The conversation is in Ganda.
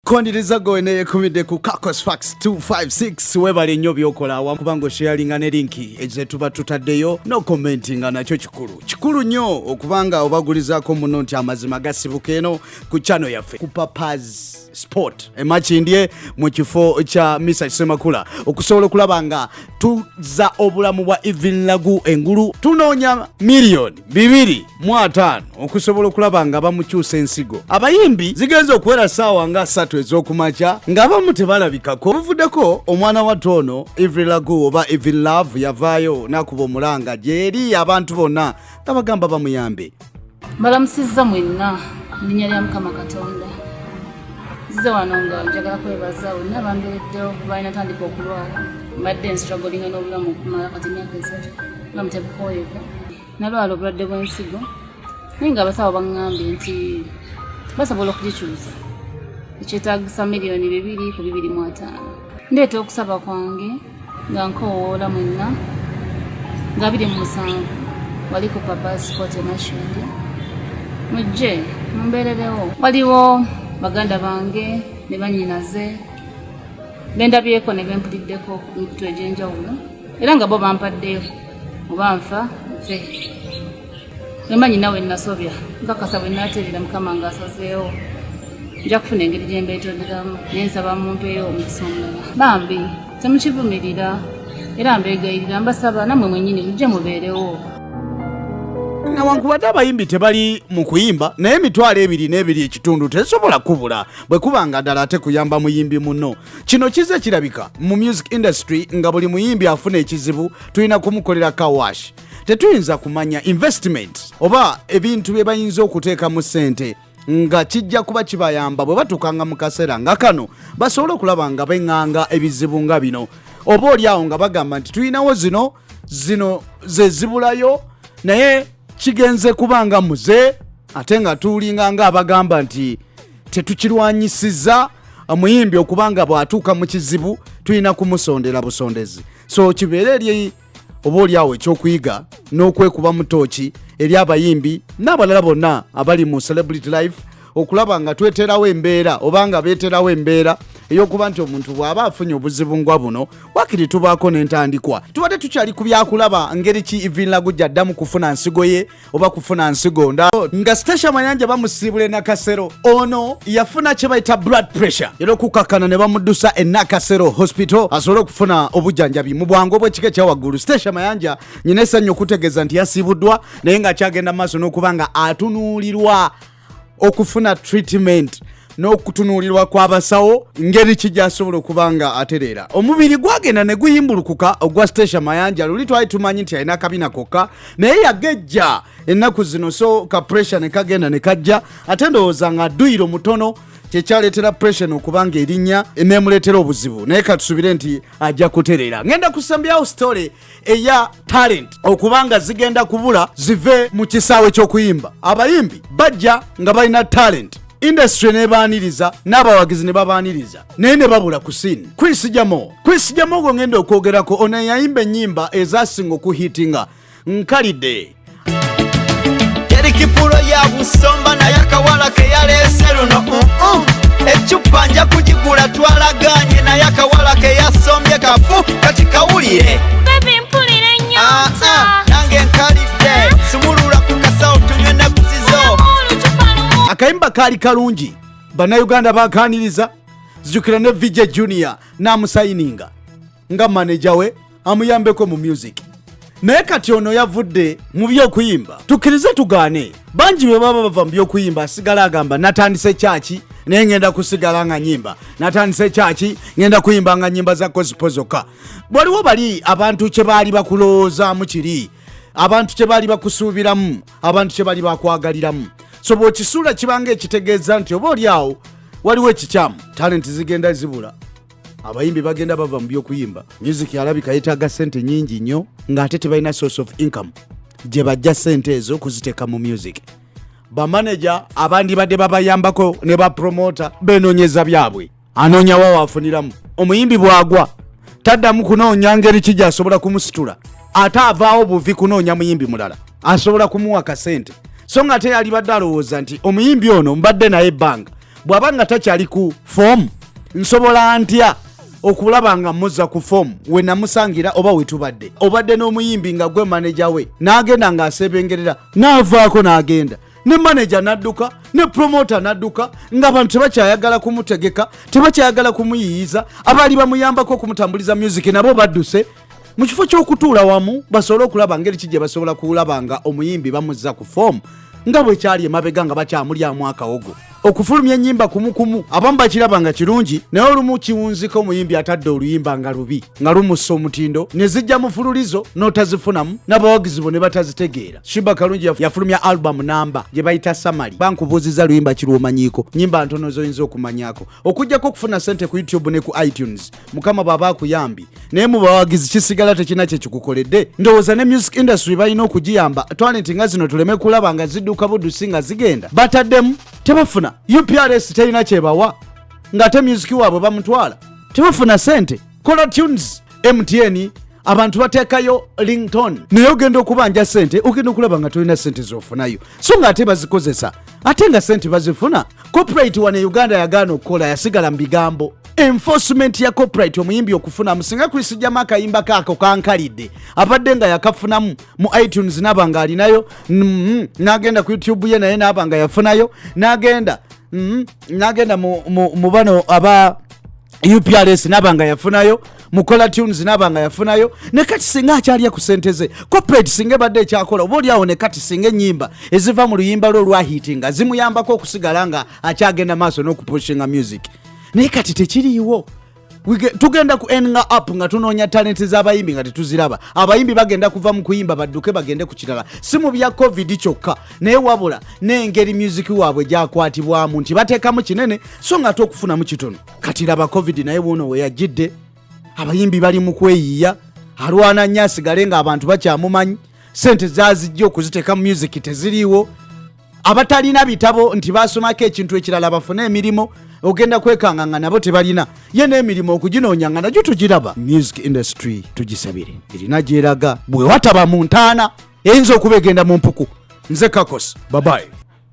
Kwaniriza gwe neyekumidde ku Cacos Fax 256. Webale nnyo byokola awamu kubanga osharinga ne linki ezetuba tutaddeyo nokommentinga, nakyo kikulu kikulu nnyo okubanga obagulizaako muno nti amazima gasibuka eno ku channel yaffe ku Papas Sport emakindye mu kifo kya Misa Kisemakula, okusobola okulaba nga tuzza obulamu bwa Evelyn Lagu engulu. Tunoonya 2,000,000 okusobola okulaba nga bamukyusa ensigo. Abayimbi zigenza okuwera saawa nga 3 ez'okumakya ng'abamu tebalabikako. Buvuddeko omwana wattu ono Evelyn Lagu oba Evelyn Love yavaayo n'akuba omulanga gyeri abantu bonna nga bagamba bamuyambe. Mbalamusizza mwenna mu linnya lya Mukama Katonda. Nzize wano nga njagala kwebaza bonna bambeereddewo kuba natandika okulwala. Mbadde nstrugglinga n'obulamu okumala kati emyaka 3 nga mutebukoyeka. Nalwala obulwadde bw'ensigo naye nga abasawo baŋŋambye nti basobola okugikyusa, ekyetaagisa 2,225,000. Ndeeta okusaba kwange nga nkoowoola mwenna nga 27 wali ku Papa Sport e Makindye, mujje mumbeererewo. Waliwo baganda bange ne bannyinaze bendabyeko ne bempuliddeko ku mikutu egy'enjawulo, era nga bo bampaddeyo oba nfa nfe. Emanyi nawe nasobya, nkakasa bwe naateerera Mukama ng'asazeewo nja kufuna engeri gye mbeetonderamu, naye nsaba mumpeeyo omukisa omulala. Bambi temukivumirira, era mbeegayirira, mbasaba nammwe mwennyini mujje mubeerewo. Newankubadde abayimbi tebali mu kuyimba, naye 25,000 tezisobola kubula bwe kuba nga ddala ate kuyamba muyimbi muno. Kino kize kirabika mu music industry nga buli muyimbi afuna ekizibu tulina kumukolera kawash. Tetuyinza kumanya investment oba ebintu bye bayinza okuteekamu ssente nga kijja kuba kibayamba bwe batuukanga mu kaseera nga kano basobole okulaba nga beŋŋanga ebizibu nga bino, oba oli awo nga bagamba nti tulinawo zino zino ze zibulayo, naye kigenze kuba nga muze ate nga tulinga nga abagamba nti tetukirwanyisiza omuyimbi okuba nga bw'atuuka mu kizibu tulina kumusondera busondezi. So kibeere eri oba oli awo ekyokuyiga n'okwekuba mu tooki eri abayimbi n'abalala bonna abali mu celebrity life, okulaba nga tweterawo embeera oba nga beeterawo embeera ey'okuba nti omuntu bw'aba afunye obuzibu ngwa buno wakiri tubaako n'entandikwa. Tubadde tukyali ku byakulaba ngeri ki Evelyn Lagu gy'addamu kufuna nsigo ye oba kufuna nsigo nda, nga Stacia Mayanja bamusiibula e Nakasero. Ono yafuna kye bayita blood pressure era okukakkana ne bamuddusa e Nakasero Hospital asobole okufuna obujjanjabi mu bwangu obw'ekika ekya waggulu. Stacia Mayanja nyina essanyu okutegeeza nti yasiibuddwa, naye ng'akyagenda mu maaso n'okuba nga atunuulirwa okufuna treatment n'okutunuulirwa kw'abasawo ngeri ki gy'asobola okuba nga atereera. Omubiri gwagenda ne guyimbulukuka ogwa Stacia Mayanja. Luli twali tumanyi nti alina akabina kokka, naye yagejja ennaku zino, so ka pressure ne kagenda ne kajja, ate ndowooza nga dduyiro mutono kyekyaleetera pressure okuba nga erinnya nemuleetera obuzibu, naye katusubire nti ajja kutereera. Ngenda kusembyawo story eya talent okuba nga zigenda kubula zive mu kisaawe ky'okuyimba. Abayimbi bajja nga balina talent, industry nebaaniriza n'abawagizi ne babaaniriza, naye ne babula ku scene. Chris Jamo, Chris Jamo gwe ngenda okwogerako, ono yayimba ennyimba ezasinga okuhitinga nkalidde. Yali kipulo ya busomba, naye akawala ke yaleese luno ecupa nja kugigula, twalaganye, naye akawala ke yasombye kafu, kati kawulire. Baby, mpulira ennyonta. Ah, ah, nange nkalidde, sumulula ku kasawo tunywe ne kuzizo. Olucupa lumu. Akayimba kaali kalungi, Bannayuganda bakaniriza. Zijukira ne VJ Junior n'amusayininga nga maneja we amuyambeko mu music, naye kati ono yavudde mu byokuyimba. Tukkirize tugaane, bangi bwe baba bava mu byokuyimba asigala agamba natandise kyaki, naye ngenda kusigala nga nyimba, natandise kyaki, ngenda kuyimba nga nyimba za gospel zokka. Waliwo bali abantu kye baali bakulowoozaamu, kiri abantu kye baali bakusuubiramu, abantu kye bali bakwagaliramu, so bw'okisuula kibanga ekitegeeza nti oba oli awo waliwo ekikyamu. Talenti zigenda zibula, abayimbi bagenda bava mu byokuyimba. Music alabika yeetaaga sente nyingi nnyo, ng'ate tebalina source of income gye bajja sente ezo kuziteeka mu music. Bamaneja abandibadde babayambako ne bapromota benoonyeza byabwe, anoonya wa waafuniramu. Omuyimbi bw'agwa taddamu kunoonya ngeri ki gy'asobola kumusitula, ate avaawo buvi kunoonya muyimbi mulala asobola kumuwa kasente, so nga ate yalibadde alowooza nti omuyimbi ono mbadde naye ebbanga. Bw'aba nga takyali ku form, nsobola ntya okulaba nga muzza ku form we namusangira oba we tubadde? Obadde n'omuyimbi nga gwe maneja we, n'agenda ng'asebengerera, n'avaako n'agenda ne maneja n'adduka ne promota n'adduka, ng'abantu tebakyayagala kumutegeka, tebakyayagala kumuyiyiza. Abaali bamuyambako okumutambuliza music nabo badduse. Mu kifo ky'okutuula wamu basobole okulaba ngeri ki gye basobola kulaba nga omuyimbi bamuzza ku form nga bwe kyali emabega nga bakyamulyamu akawogo. Okufulumya ennyimba kumukumu abamu bakiraba nga kirungi, naye olumu kiwunzika omuyimbi atadde oluyimba nga lubi, nga lumussa omutindo, ne zijja mu fululizo n'otazifunamu, n'abawagizi bo ne batazitegeera. Sheebah Kalungi yafulumya album namba gye bayita Samali. Bankubuuziza luyimba kirwomanyiiko, nyimba ntono zoyinza okumanyako okujjako okufuna sente ku YouTube ne ku iTunes. Mukama bw'aba akuyambye, naye mu bawagizi kisigala tekina kye kikukoledde. Ndowooza ne music industry balina okugiyamba, talent nga zino tuleme kulaba nga zidduka buddusi nga zigenda. Bataddemu tebafuna, UPRS terina kyebawa, ng'ate music waabwe bamutwala tebafuna sente. Caller tunes, MTN, abantu bateekayo ringtone, naye ogenda okubanja sente, ogenda okulaba nga tolina sente zofunayo, so nga ate bazikozesa, ate nga sente bazifuna. Copyright wano e Uganda yagaana okukola, yasigala mu bigambo. Enforcement ya copyright, omuyimbi okufunamu, singa Chris Jama akayimba kaako kankalidde abadde nga yakafunamu mu iTunes, naba nga alinayo, n'agenda ku YouTube ye naye naaba nga yafunayo, n'agenda n'agenda mu bano aba UPRS naba nga yafunayo, mu caller tunes naba nga yafunayo. Ne kati singa akyalya ku sente ze, copyright singa ebadde ekyakola, oba oliawo ne kati singa ennyimba eziva mu luyimba lwe olwa hit nga zimuyambako okusigala nga akyagenda maaso n'okupushinga music, naye kati tekiriiwo. Tugenda ku endinga up nga tunoonya talenti z'abayimbi nga tetuziraba. Abayimbi bagenda kuva mu kuyimba badduke bagende ku kirala, si mu bya COVID kyokka, naye wabula n'engeri music waabwe gyakwatibwamu nti bateekamu kinene so nga ate okufunamu kitono. Kati laba COVID naye wuuno we yajjidde, abayimbi bali mu kweyiiya, alwana nnyo asigale ng'abantu bakyamumanyi. Sente zazijja okuziteeka mu music teziriiwo. Abatalina bitabo nti basomako ekintu ekirala bafune emirimu, ogenda kwekanga nga nabo tebalina ye n'emirimu okuginoonya nga nagyo tugiraba. Music industry tugisabire, erina gyeraga. Bwe wataba mu ntaana eyinza okuba egenda mu mpuku. Nze Kakos, babayi.